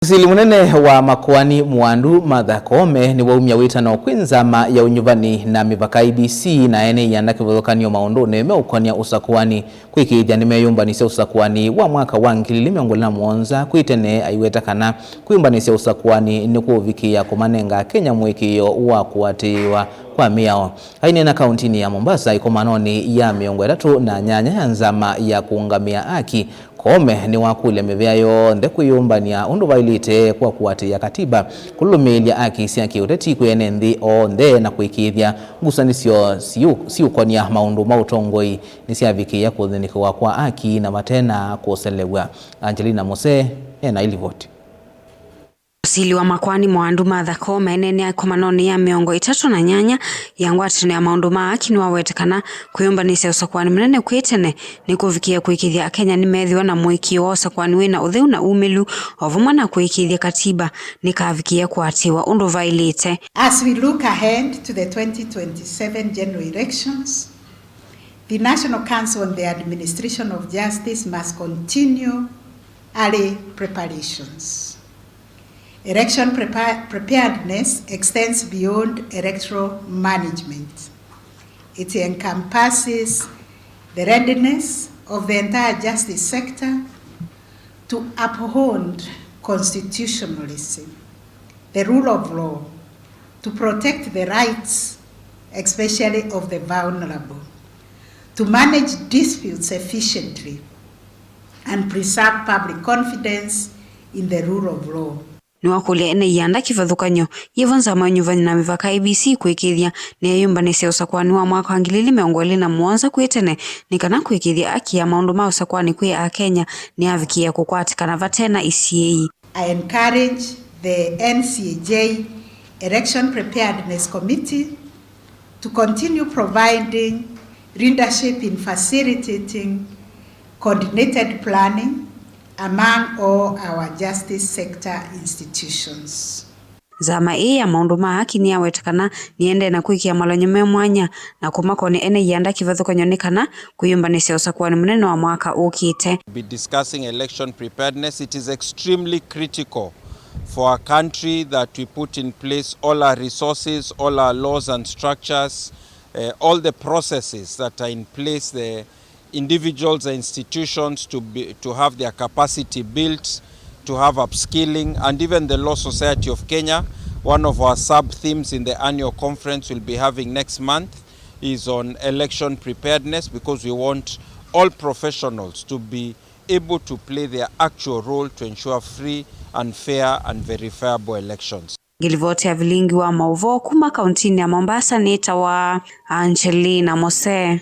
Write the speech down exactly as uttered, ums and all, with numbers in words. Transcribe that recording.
Mũsili mũnene wa makoani Mwandu Martha Koome nĩwaumya wĩtano kwĩ nzama ya ũnyuvani na mĩvaka I E B C na ene ianda kĩvathũkany'o maũndũnĩ meũkonya ũsakũani, kwĩkĩĩthya nĩmeyũmbanĩsya ũsakũani wa mwaka wa ngili ilĩ mĩongo ĩlĩ na mũonza. Kwĩ tene aiweta kana kwĩyũmbanĩsya ũsakũani nĩkũũvikĩĩa kũmanenga Akenya mũĩkĩĩo wa kũatĩĩwa kwa mĩao. Aineena kauntinĩ ya Mombasa ĩkomanonĩ ya mĩongo ĩtatũ na nyanya ya nzama ya kũũngamĩa aki, Koome nĩwakũlya mĩvĩa yonthe kwĩyũmbany'a ũndũ vaĩlĩte kwa kũatĩĩa katiba, kũlũlũmĩĩlya aki sya kĩũteti kwĩ ene nthĩ onthe, na kũĩkĩĩthya ngusanĩsyo siũ-, siũkonya maũndũ ma ũtongoi nĩsyavikĩĩa kũthĩnĩkĩwa kwa aki na vate na kũselew'a. Angelina Mose ena ilivoti. Mũsili wa makoani Mwandu Martha Koome eneenea ĩkomanonĩ ya mĩongo ĩtatũ na nyanya ya ngwatanĩo ya maũndũ ma aki nĩwawete kana kwĩyũmbanĩsya ũsakũani mũnene kwĩ tene nĩkũvikĩe kũĩkĩĩthya Akenya nĩmeethĩwa na mũĩkĩĩo wa ũsakũani wĩ na ũtheu na umĩlu, o vamwe na kũĩkĩĩthya katiba nĩkavikĩĩa kũatĩĩwa ũndũ vaĩlĩte. As we look ahead to the twenty twenty-seven general elections, the National Council on the Administration of Justice must continue early preparations. Election prepa-, preparedness extends beyond electoral management. It encompasses the readiness of the entire justice sector to uphold constitutionalism, the rule of law, to protect the rights, especially of the vulnerable, to manage disputes efficiently, and preserve public confidence in the rule of law. Nĩwakũlya ene ianda kĩvathũkany'o yĩvo nzama ya ũnyuvani na mĩvaka I E B C kwĩkĩĩthya nĩyeyũmbanĩsya ũsakũani wa mwaka wa ngili ilĩ mĩongo ĩlĩ na mũonza kwĩ tene, nĩ kana kwĩkĩĩthya aki ya maũndũ ma ũsakũani kwĩ Akenya nĩyavikĩĩa kũkwatĩkana vate na isiĩĩi. I encourage the N C A J Election Preparedness Committee to continue providing leadership in facilitating coordinated planning among all our justice sector institutions. Nzama ĩĩ ya maũndũ ma aki nĩyaweta kana nĩendee na kwĩkĩa malony'o me mwanya na kũmakonya ene ianda kĩvathũkany'o nĩ kana kwĩyũmbanĩsya ũsakũani mũnene wa mwaka ũkĩte. Be discussing election preparedness. It is extremely critical for our country that we put in place all our resources, all our laws and structures, eh, all the processes that are in place, the individuals and institutions to be, to have their capacity built, to have upskilling, and even the Law Society of Kenya, one of our sub-themes in the annual conference we'll be having next month, is on election preparedness, because we want all professionals to be able to play their actual role to ensure free and fair and verifiable elections. Ngĩlivoti ya vilingi wa maũvoo kuma kauntinĩ ya Mombasa nĩtawa Angelina Mose.